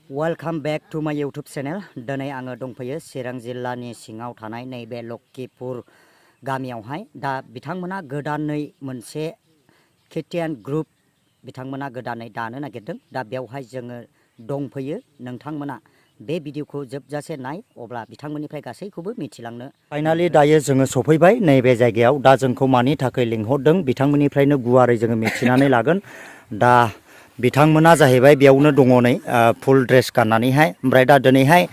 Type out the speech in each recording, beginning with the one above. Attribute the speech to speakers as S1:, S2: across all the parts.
S1: Welcome back to my YouTube channel. Diनै आङो दंफैयो चिरां जिल्लानि सिङाव थानाय नैबे लक्कीपुर गामियावहाय दा बिथांमोना गोदानै मोनसे खृष्टियान ग्रुप बिथांमोना गोदानै दानो नागिरदों दा बेवहाय जोङो दंफैयो नोंथांमोना बे भिडिअखौ जोबजासे नाय अब्ला बिथांमोननिफ्राय गासैखौबो मिथिलांनो फाइनाली दायो जोङो सफैबाय नैबे जायगायाव दा जोंखौ मानि थाखाय लिंहरदों बिथांमोननिफ्रायनो गुवारै जोङो मिथिनानै लागोन दा बिथांमोना जाहैबाय बेयावनो दङ नै फुल ड्रेस गाननानैहाय ओमफ्राय दा दिनैहाय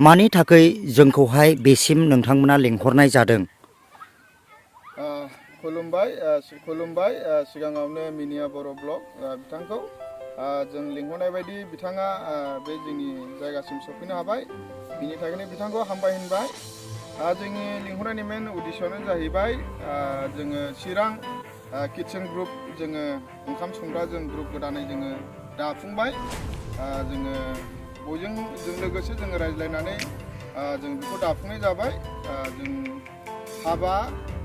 S1: मानि थाखाय जोंखौहाय बेसिम नोंथांमोना लिंहरनाय जादों
S2: खुलुमबाय सिगाङावनो मिनिया बर' ब्लग बिथांखौ जों लिंहरनाय बायदि बिथाङा बे जोंनि जायगासिम सफैनो हाबाय बिनि थाखायनो बिथांखौ हामबाय होनबाय जोंनि लिंहरनायनि मेन उद्देश्यआनो जाहैबाय जोङो चिरां किचेन ग्रुप जोङो ओंखाम संग्रा जों ग्रुप गोदानै जोङो दाफुंबाय जोङो बयजों लोगोसे जोङो रायज्लायनानै जों बेखौ दाफुंनाय जाबाय जों हाबा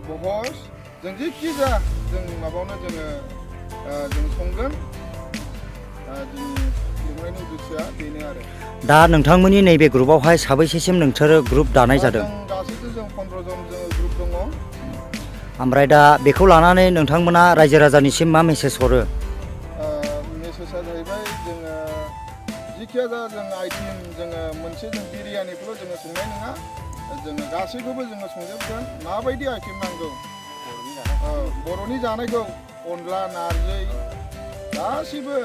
S2: बहस जों जेखि जाया जों माबायावनो जोङो जों संगोन जोंनि लिंहरनायनि उद्देश्यआ बेनो आरो
S1: दा नोंथांमोननि नैबे ग्रुपआवहाय साबैसेसिम नोंसोरो ग्रुप दानाय जादों
S2: गासैबो जों 15 जन जों ग्रुप दङ
S1: ओमफ्राय दा बेखौ लानानै नोंथांमोना रायजो राजानिसिम मा मेसेज हरो
S2: मेसेजआ जाहैबाय जोङो जिखिया जा जों आइटेम जोङो मोनसे जों बिरियानिखौल' जोङो संनाय नङा जोङो गासैखौबो जोङो संजोबगोन माबायदि आइटेम नांगौ बर'नि जानायखौ अनला नारजि गासैबो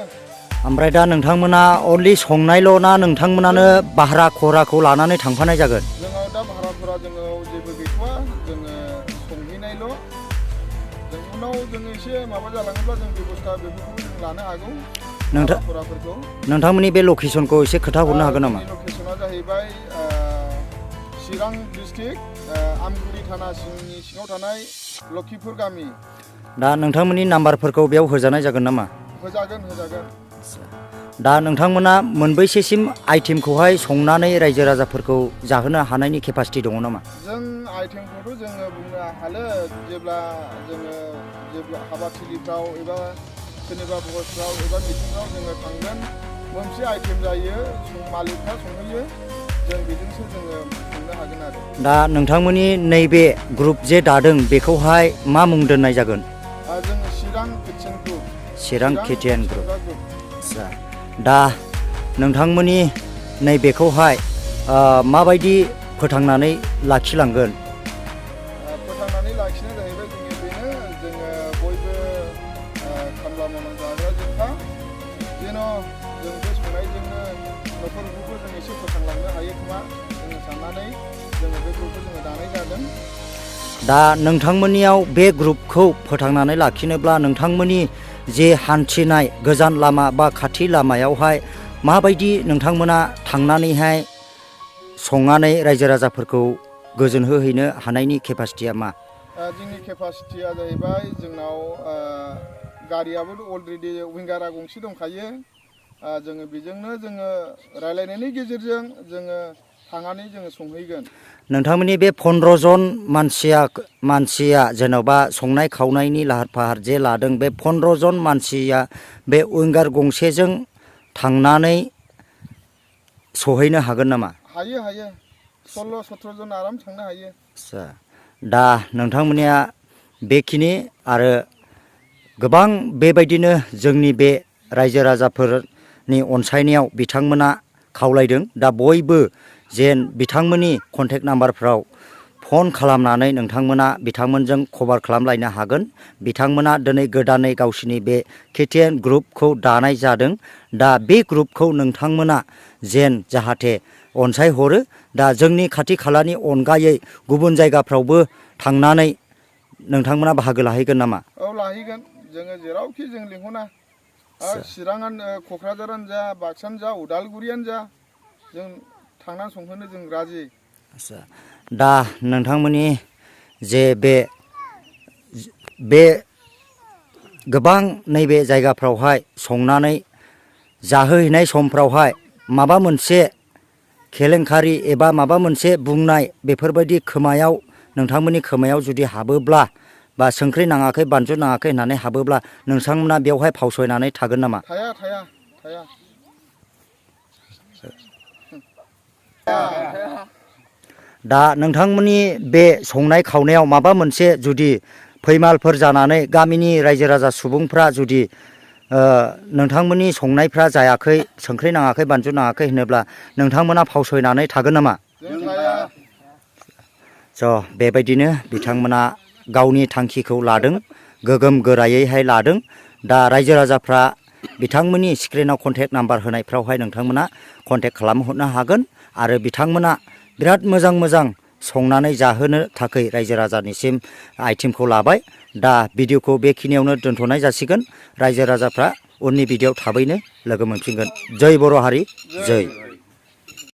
S1: ओमफ्राय दा नोंथांमोना अनलि संनायल' ना नोंथांमोनानो भारा खराखौ लानानै थांफानाय जागोन
S2: जोङो दा भारा खरा जोङो जेबो गैथ'वा जोङो संहैनायल' जों उनाव जोङो एसे माबा जालाङोब्ला जों बेबस्था बेफोरखौ जों लानो हागौ
S1: नोंथांमोननि बे लकेसनखौ एसे खोथा हरनो हागोन नामा
S2: लकेसना जाहैबाय चिरां डिस्ट्रिक्ट आमगुरि थाना सिङाव थानाय लक्कीपुर गामि
S1: दा नोंथांमोननि नाम्बारफोरखौ बेयाव होजानाय जागोन नामा
S2: होजागोन
S1: दा नोंथांमोना मोनबैसेसिम आइटेमखौहाय संनानै रायजो राजाफोरखौ जाहोनो हानायनि केपासिटि दङ नामा
S2: जों आइटेमखौथ' जोङो बुंनो हायो जेब्ला हाबाथिलिफ्राव एबा सोरनिबा बहसफ्राव एबा मिटिंफ्राव जोङो थांगोन मोनसे आइटेम जायो मालिकफ्रा संहैयो जों बेजोंसो जोङो संनो हागोन आरो
S1: दा नोंथांमोननि नैबे ग्रुप जे दादों बेखौहाय मा मुं दोननाय जागोन
S2: जों चिरां किचेन ग्रुप
S1: आदसा दा नोंथांमोननि नैबेखौहाय माबायदि फोथांनानै लाखिलांगोन
S2: फोथांनानै लाखिनो जाहैबाय जोङो बेनो जोङो बयबो खामला मावनानै जाग्रा जोंखा जेन' जों बे संनायजोंनो न'खरखौबो जों एसे फोथांलांनो हायो खोमा जोङो साननानै जोङो बे ग्रुपखौ जोङो दानाय जादों
S1: दा नोंथांमोननियाव बे ग्रुपखौ फोथांनानै लाखिनोब्ला नोंथांमोननि जे हान्थिनाय गोजान लामा बा खाथि लामायावहाय माबायदि नोंथांमोना थांनानैहाय संनानै रायजो राजाफोरखौ गोजोन होहैनो हानायनि केपासिटिया मा
S2: जोंनि केपासिटिया जाहैबाय जोंनाव गारियाबो अलरेडि विंगारा गंसे दंखायो जोङो बेजोंनो जोङो रायलायनायनि गेजेरजों जोङो थांनानै जोङो संहैगोन
S1: नोंथांमोननि बे 15 जन मानसिया जेन'बा संनाय खावनायनि लाहार फाहार जे लादों बे 15 जन मानसिया बे विंगार गंसेजों थांनानै सहैनो हागोन नामा
S2: हायो 16-17 जन आराम थांनो हायो
S1: आदसा दा नोंथांमोननिया बेखिनि आरो गोबां बेबायदिनो जोंनि बे रायजो राजाफोरनि अनसायनायाव बिथांमोना खावलायदों दा बयबो जेन बिथांमोननि कन्टेक्ट नाम्बारफ्राव फन खालामनानै नोंथांमोना बिथांमोनजों खबर खालामलायनो हागोन बिथांमोना दिनै गोदानै गावसिनि बे खृष्टियान ग्रुपखौ दानाय जादों दा बे ग्रुपखौ नोंथांमोना जेन जाहाथे अनसायहरो दा जोंनि खाथि खालानि अनगायै गुबुन जायगाफ्रावबो थांनानै नोंथांमोना बाहागो लाहैगोन नामा
S2: औ लाहैगोन जोङो जेरावखि जों लिंहरना चिराङानो क'क्राझारानो जा बाक्सायानो जा उदालगुरियानो जा जों थांनानै संहोनो जों राजि
S1: आदसा दा नोंथांमोननि जे बे गोबां नैबे जायगाफ्रावहाय संनानै जाहोहैनाय समफ्रावहाय माबा मोनसे केलेंकारि एबा माबा मोनसे बुंनाय बेफोरबायदि खोमायाव नोंथांमोननि खोमायाव जुदि हाबोब्ला बा संख्रि नाङाखै बानलु नाङाखै होननानै हाबोब्ला नोंथांमोना बेवहाय फावसयनानै थागोन नामा
S2: थाया
S1: दा नोंथांमोननि बे संनाय खावनायाव माबा मोनसे जुदि फैमालफोर जानानै गामिनि रायजो राजा सुबुंफ्रा जुदि नोंथांमोननि संनायफ्रा जायाखै संख्रि नाङाखै बानलु नाङाखै होनोब्ला नोंथांमोना फावसयनानै थागोन नामा? बेबायदिनो बिथांमोना गावनि थांखिखौ लादों, गोगोम गोरायैहाय लादों। दा रायजो राजाफ्रा बिथांमोननि स्क्रिनाव कन्टेक्ट नाम्बार होनायफ्रावहाय नोंथांमोना कन्टेक्ट खालामहरनो हागोन आरो बिथांमोना बिराद मोजां मोजां संनानै जाहोनो थाखाय रायजो राजानिसिम आइटेमखौ लाबाय। दा भिडिअखौ बेखिनियावनो दोनथ'नाय जासिगोन। रायजो राजाफ्रा उननि भिडिअआव थाबैनो लोगो मोनफिनगोन। जय बर' हारि, जय।